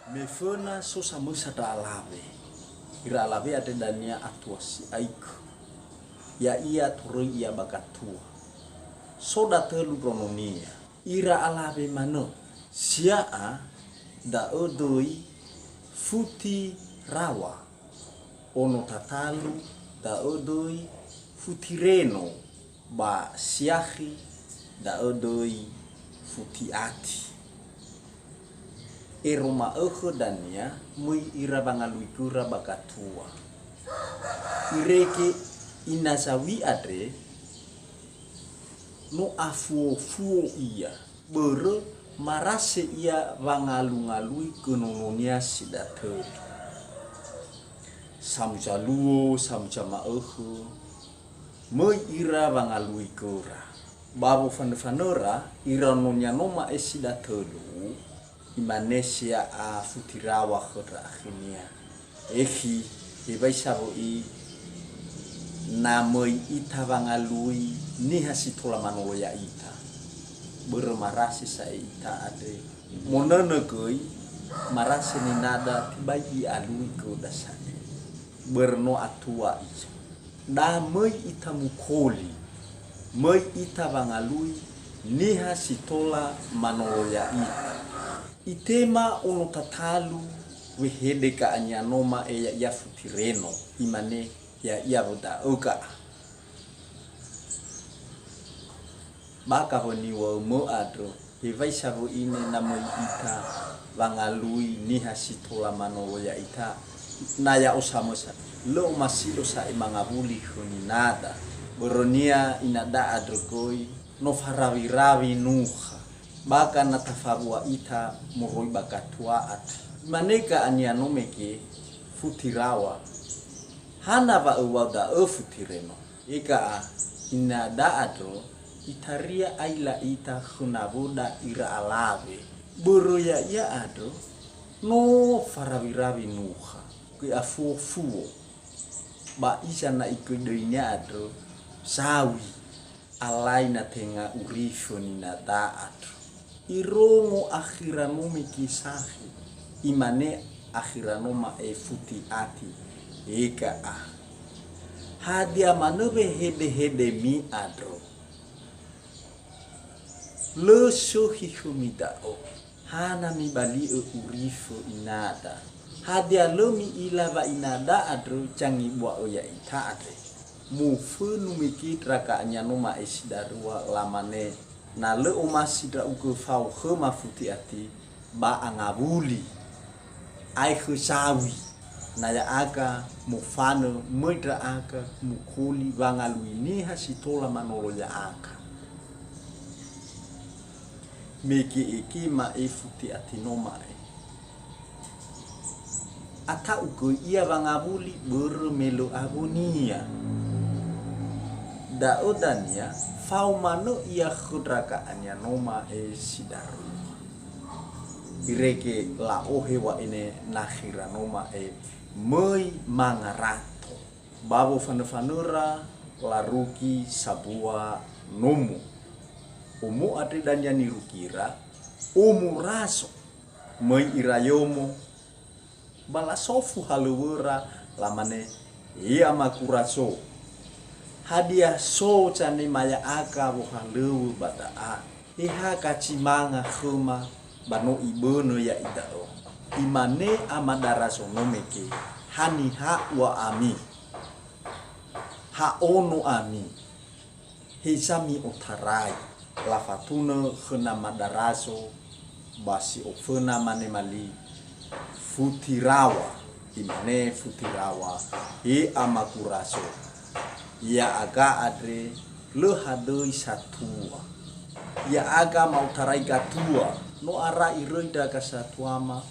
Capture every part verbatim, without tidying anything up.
Me föna so samösa ndra alawe. Ira alawe andre dania atua si'aigö. Ya'ia toröi ia ba gatua. So datölu ndrononia. Ira alawe manö. Sia'a da'ö döi futi rawa. Ono tatalu da'ö döi futi reno, ba siakhi da'ö döi futi ati. Ero ma'ökhö dania möi ira wangalui göra ba gatua. Irege ina Zawi andre no afuo-fuo ia. Börö marase ia wangalungalui gö nononia si datölu. Samuza luo, samuza ma'ökhö, möi ira wangalui göra. Ba wofanöfanöra ira nononia no ma'e si datölu, imane sia'a futi rawa khö ndra akhinia. Ekhi, hewisa wö'i na möi ita wangalui niha si tola manolo ya'ita. Börö marase sa'e ita andre. Monönö göi, marase ninada tibai i'alui göda sa'e. Börö no atua ia. Da möi ita mukoli, möi ita wangalui niha si tola manolo ya'ita. Itema ono tatalu wehede ga'ania no ma'e ya'ia futi reno, imane ya'ia wö da'ö ga'a. Ba gawöniwömö andrö, hewisa wö'i ne na möi ita wangalui niha si tola manolo ya'ita, na ya'o samösa. Lö omasi'o sa'e mangawuli khö ninada. Börönia inada andrö göi, no farawirawi nukha. Bakha na tafawua ita moroi ba gatua andre. Imane ga'ania no mege futi rawa. Hana wa öw̃a'ö da'ö futi reno? Ega'a, inada andrö, itaria aila ita khö nawöda ira alawe. Börö ya'ia andrö, no farawirawi nukha. Göi afuo-fuo. Ba iza na igöi döinia andrö, sawi. Alai na tenga urifö ninada andrö. Irongo akhira no mege sakhi, imane akhira no ma'e futi ati, ega'a. Hadia manö wehedehedemi andrö? Lö sökhi khömi da'ö. Hana mibali'ö urifö inada? Hadia lö mi'ila wa inada andrö zangibua'ö ya'ita andre? Mofönu mege ndra ga'ania no ma'e si darua, lamane, "Na lö omasi ndra'ugö fao khöma futi ati, ba angawuli. Aekhö sawi, na ya'aga mofanö möi ndra'aga mukoli wangalui niha si tola manolo ya'aga." Mege'ege ma'e futi ati no ma'e. Ata'u göi ia wangawuli börö me lö awönia. Da'ö dania, fao manö ia khö ndra ga'ania no ma'e si darua. Irege la'ohe wa'ene nakhira no ma'e möi mangarato. Ba wofanöfanöra larugi sabua nomo. Omo andre dania nirugira, omo razo. Möi ira yomo, ba lasofu halöŵöra, lamane, "He amagu razo, hadia so zanema ya'aga wohalöŵö ba da'a? He ha gazimanga khöma ba no ibönö ya'ida'ö." Imane amada razo no mege, "Haniha ua ami? Ha ono ami? Heza mi'otarai?" Lafatunö khö namada razo ba si oföna manema li, "Futi rawa." Imane futi rawa, "He amagu razo, ya'aga andre lö hadöi satua. Ya'aga ma'otarai gatua, no ara iröi ndra gasatuama,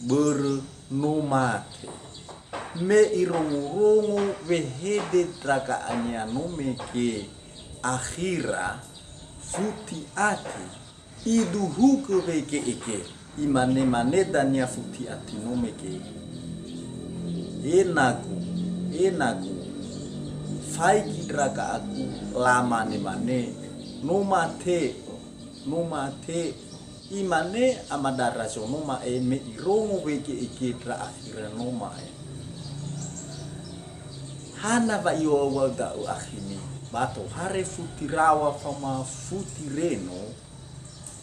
börö no mate." Me irongorongo wehede ndra ga'ania no mege akhira futi ati, iduhugö wege'ege. Imanemane dania futi ati no mege, "Enagu, enagu, faigi ndra'aga aku." Lamanemane, "No mate'ö, no mate'ö." Imane Ama Darazo no ma'e me irongo wege'ege ndra akhira no ma'e, "Hana wa iŵa'ö da'ö akhimi? Ba tohare futi raŵa faoma futi reno,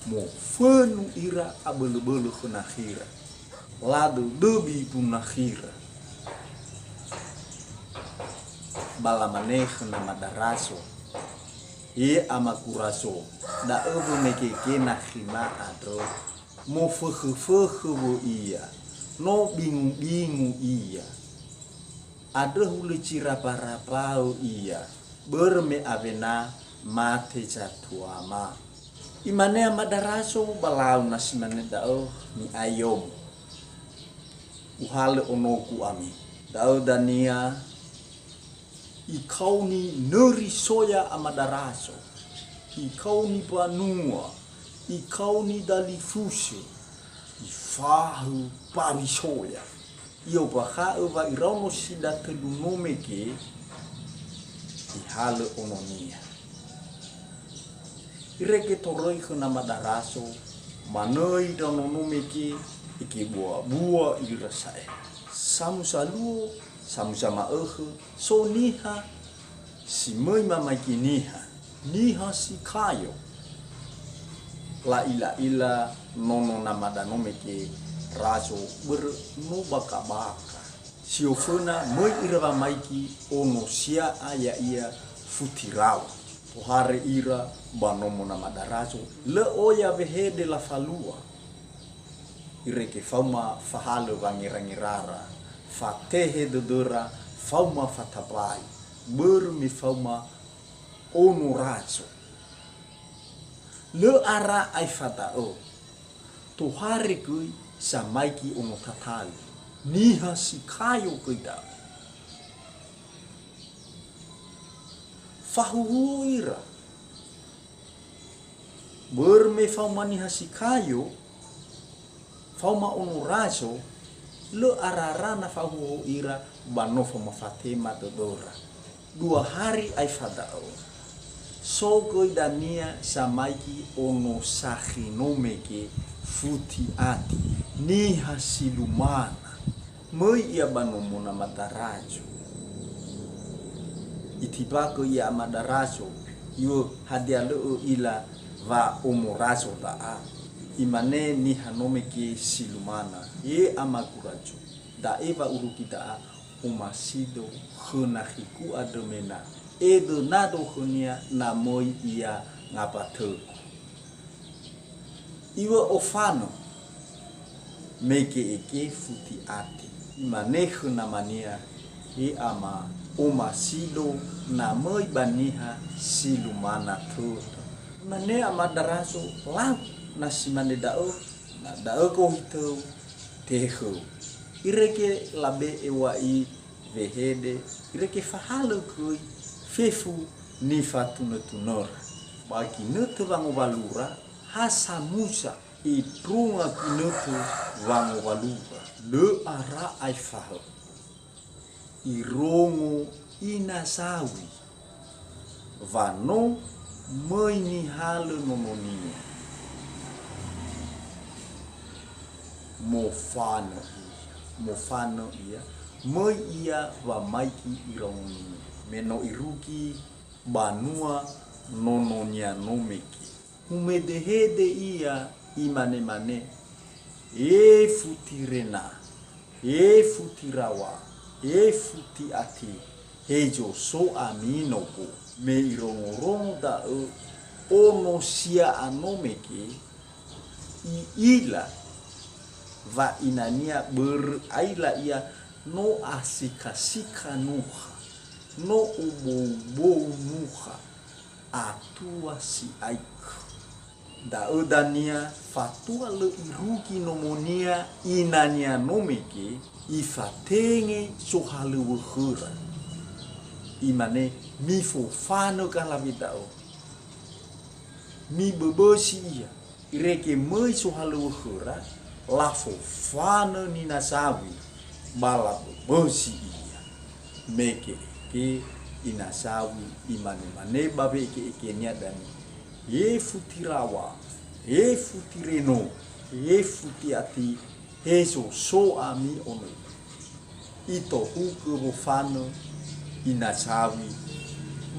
mofönu ira abölöbölö khö nakhira. Ladödöbi bu nakhira." Ba lamane khö Ama Darazo, "He amagu Razo, da'ö wömege'ege nakhima andrö. Mofökhö-fökhö wö ia, no bingu-bingu ia. Andrö hulö ziraba-rabaö ia, börö me awena mate zatuama." Imane Ama Darazo, "Ba lau na si mane da'ö, ni'aeomu. Uhalö onogu ami." Da'ö dania ikaoni nöri soya Ama Darazo, ikaoni banua, ikaoni dalifusö, ifahö bawi soya. I'ombakha'ö wa iraono si datölu no mege, ihalö ononia. Irege toröi khö Ama Darazo, manö iraono no mege, igebua-bua ira sa'ae. Samusa luo, samusa ma'ökhö, so niha si möi mamaigi niha, niha si kayo. La'ila-ila nono Ama Darazo no mege Razo börö no bakabaka. Si oföna möi ira wamaigi ono sia'a, ya'ia futi raŵa. Tohare ira ba nomo Ama Darazo, lö oya wehede lafalua. Irege faoma fahalö wangerangerara, fatehe dödöra, faoma fatambai, börö me faoma ono Razo. Lö ara aefa da'ö, tohare göi zamaigi ono tatalö, niha si kayo göi da'ö. Fahuhuo ira. Börö me faoma niha si kayo, faoma ono Razo, lö arara na fahuhuo ira ba no faoma fatema dödöra. Dua hari aefa da'ö, so göi dania zamaigi ono sakhi no mege futi ati, niha si lumana. Möi ia ba nomo Ama Darazo. Itimbagö ia Ama Darazo, "Yö, hadia lö ö'ila wa omo Razo da'a?" Imane niha no mege si lumana, "He amagu Razo, da'e wa urugi da'a, omasido khö nakhigu andrö me na edönado khönia na möi ia ngabatögu." Iŵa'ö ofanö, mege'ege futi ati. Imane khö namania, "He ama, omasido na möi ba niha si lumana tödö." Imane Ama Darazo, "Lau, na si mane da'ö, na da'ö gohitöu, tehegöu." Irege labe'e wa'i wehede, irege fahalö göi fefu nifatunötunöra. Ba ginötö wangowalura, ha samusa, idrunga ginötö wangowalura. Lö ara aefa'ö irongo ina Zawi, wa no möi nihalö nononia. Mofanö ia, mofanö ia, möi ia wamaigi iraononia. Me no irugi banua nononia no mege. Humedehede ia, imanemane, "He futi rena, he futi raŵa, he futi ati, hezo so ami nogu." Me irongorongo da'ö ono sia'a no mege, i'ila wa inania börö aila ia no asikasika nukha, no oboubou nukha, atua si'aikö. Da'ö dania fatua lö irugi nomonia inania no mege, ifatenge sohalöŵö khöra. Imane, "Mifofanö galawe da'ö. Miböbösi ia." Irege möi sohalöŵö khöra, lafofanö nina Zawi, ba laböbösi ia. Mege'ege ina Zawi, imanemane ba we'ege'egenia dania, "He futi raŵa, He futi reno, he futi ati, hezo so ami ono. Itohugö wofanö ina sawi,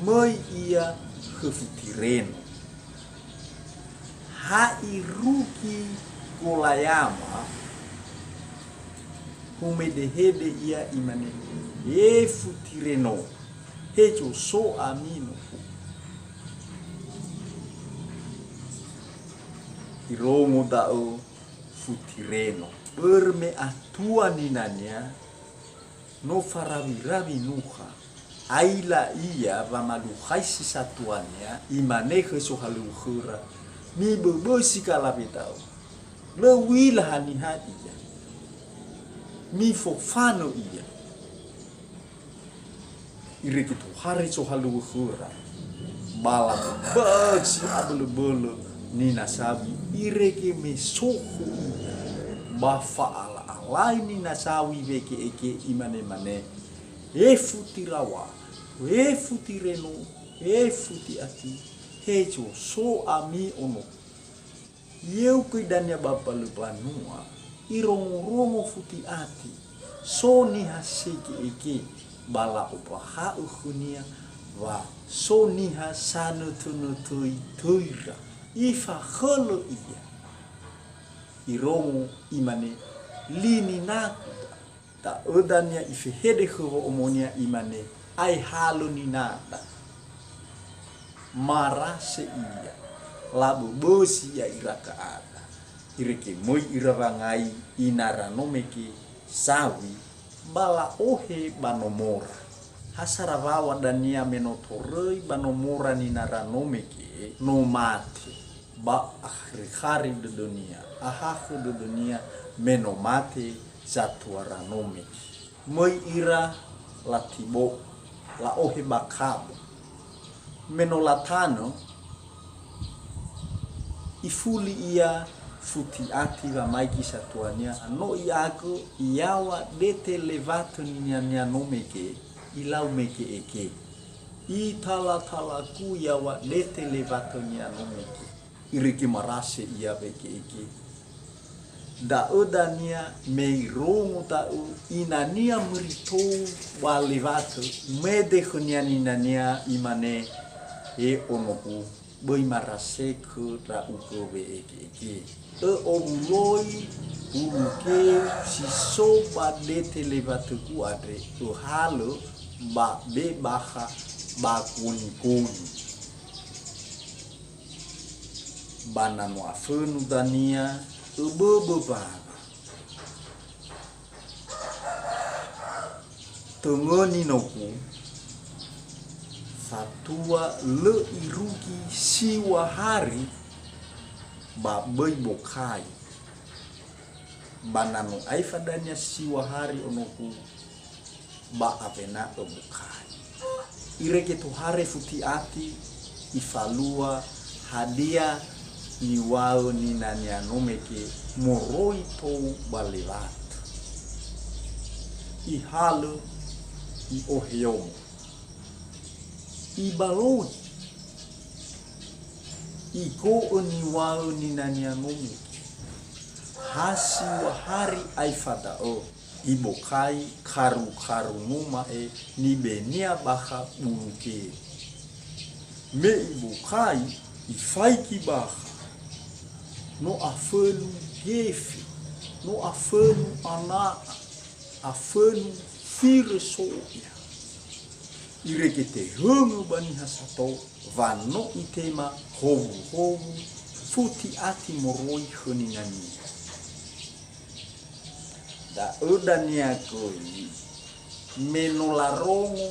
möi ia khö futi reno. Ha irugi golayama, humedehede ia imane, "He futi reno, hezo so ami no." Irongo da'ö futi reno. Börö me atua ninania no farawirawi nukha. Aila ia wamalukhaisi satuania, imane khö sohalöŵö khöra, "Miböbösi kalawe da'ö. Lö uila haniha ia. Mifofanö ia." Irege tohare sohalöŵö khöra. Ba laböbösi abölöbölö nina sawi, irege me sokho ia. Ba fa'ala'alai nina sawi wege'ege, imane-mane, "He futi rawa, he futi reno, he futi ati, hezo so ami ono." I'eugö dania ba mbalö banua, irongorongo futi ati, so niha sege'ege, ba la'ombakha'ö khönia wa so niha sanötönötöi töira. Ifakhölö ia. Irongo imane, "Li ninagu." Da'ö dania ifehede khö wo'omonia, imane, "Aehalö ninada." Marase ia, laböbösi ia ira ka'ada. Irege möi ira wangai ina ranomege sawi, ba la'ohe ba nomora. Ha sarawaŵa dania me no toröi ba nomora nina ranomege, no mate. Ba akhari-khari dödönia, ahakhö dödönia me no mate zatua ranomege. Möi ira latibo'ö, la'ohe ba kabo. Me no latanö, ifuli ia futi ati wamaigi satuania, no i'agö yaŵa dete lewatö ninia nomege, ilau mege'ege. Italatalagu yaŵa dete lewatö ninia nomege. Irege marase ia wege'ege. Da'ö dania me irongo da'ö inania möri tou ba lewatö, mede khönia ninania, imane, "He onogu, böi marase khö ndra'ugö we'ege'ege. Ö'owuloi bulu geu si so ba dete lewatögu andre, öhalö ba be bakha ba gonigoni." Ba na no afönu dania, öböbö mbawa. Töngöni nogu, fatua lö irugi siŵa hari ba böi bokai. Ba na no aefa dania siŵa hari onogu, ba awena öbokai. Irege tohare futi ati, ifalua hadia niŵa'ö ninania nomege moroi tou ba lewatö. Ihalö, i'oheomo. Ibaloi. Igo'ö niŵa'ö ninania nomege. Ha siŵa hari aefa da'ö, ibokai karu-karu numa'e nibenia bakha bulu geu. Me ibokai, ifaigi bakha. No afönu gefe, no afönu ana'a, afönu firö so ia. Irege tehöngö ba niha sato, wa no itema howuhowu futi ati moroi khö ninania. Da'ö dania göi, me no larongo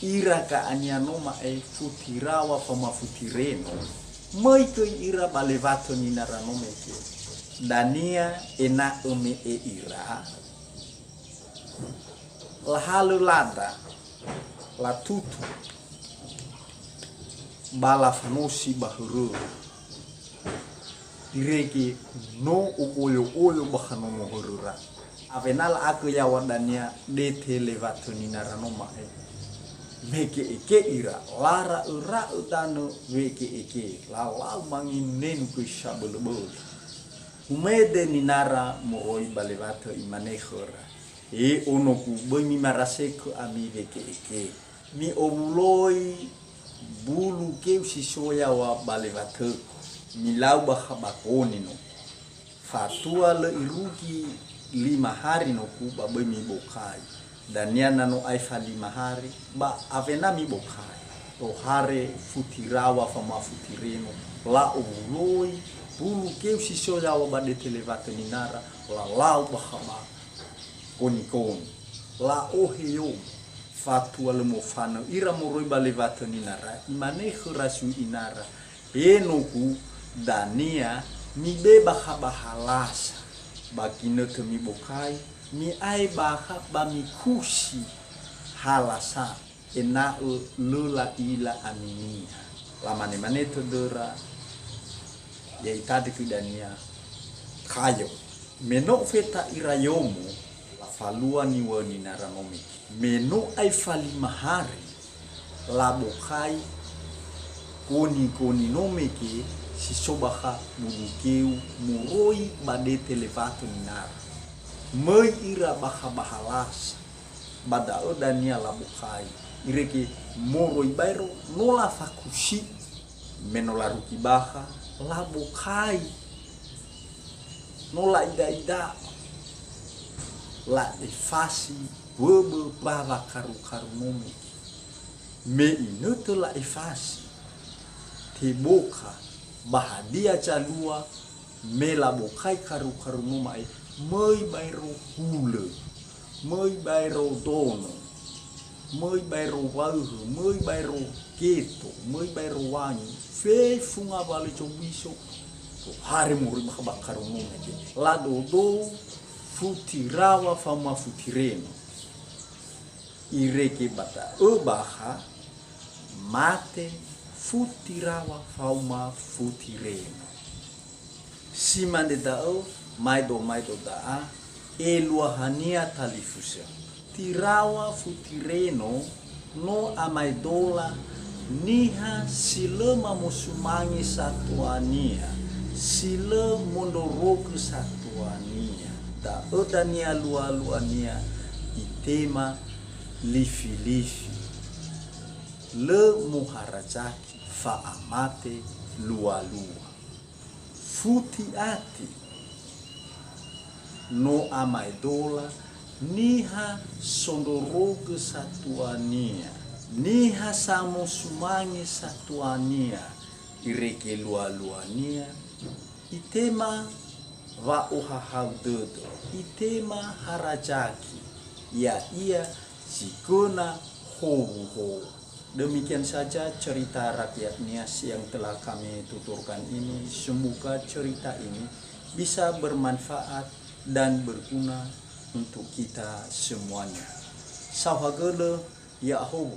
ira ga'ania noma'e futi rawa famafuti reno, möi göi ira ba lewatö ninara nomege. Dania ena'ö me'e ira, lahalö lada, latutu, ba lafanosi ba höröra. Irege no ogoyo-oyo bakha nono höröra. Awena la'agö yaŵa dania dete lewatö ninara noma'e. Meke'eke ira, lara'ö-ra'ö danö weke'eke, lalau mangenenu göi sabölöbölö. Umede ninara moroi ba lewatö, imane khöra, "He onogu, böi mimarasegö ami weke'eke. Mi'owuloi bulu keu si so yaŵa ba lewatögu. Milau bakha ba koni no. Fatua lö irugi lima hari nogu ba böi mibokai. Dania na no aefa lima hari, ba awena mibokai." Tohare futi raŵa faoma futi reno, la'owuloi bulu keu si so yaŵa ba dete lewatö ninara, lalau bakha ba konikoni. La'ohe yomo. Fatua lö mofanö ira moroi ba lewatö ninara, imane khöra sui inara, "He nogu, dania mibe bakha ba halasa, ba ginötö mibokai, mi'ae bakha ba mikusi halasa, ena'ö lö la'ila ami niha." Lamane-mane tödöra, ya'ita dökhi dania, "Kayo." Me no feta ira yomo, lafalua niŵa'ö ninara no mege. Me no aefa lima hari, labokai koni-koni no mege si so bakha bulu keu moroi ba dete lewatö ninara. Möi ira bakha ba halasa, ba da'ö dania labokai. Irege moroi baero no lafakusi. Me no larugi bakha, labokai. No la'ida'ida'ö, la'efasi böbö bawa karu-karu no mege. Me inötö la'efasi, teboka ba hadia zalua me labokai karu-karu no ma'e, möi baero hulö, möi baero dono, möi baero waühö, möi baero geto, möi baero wangi, fefu ngawalö zobiso, tohare moroi bakha ba karu no mege. Ladodou futi raŵa faoma futi reno. Irege ba da'ö bakha mate futi raŵa faoma futi reno. Si mane da'ö, maedo-maedo da'a, eluahania talifusö. Futi raŵa futi reno no amaedola niha si lö mamosumange satuania, si lö mondrorogö satuania. Da'ö dania lualuania itema lifilifi. Lö moharazaki fa'amate lualua. Futi ati no amaedola niha sondrorogö satuania, niha samosumange satuania, irege lualuania, itema wa'ohahau dödö, itema harazaki, ya'ia zi göna howuhowu. Demikian saja cerita rakyatnia yang telah kami tuturkan ini. Semoga cerita ini bisa bermanfaat dan berguna untuk kita semuanya. Saohagölö, ya'ahowu.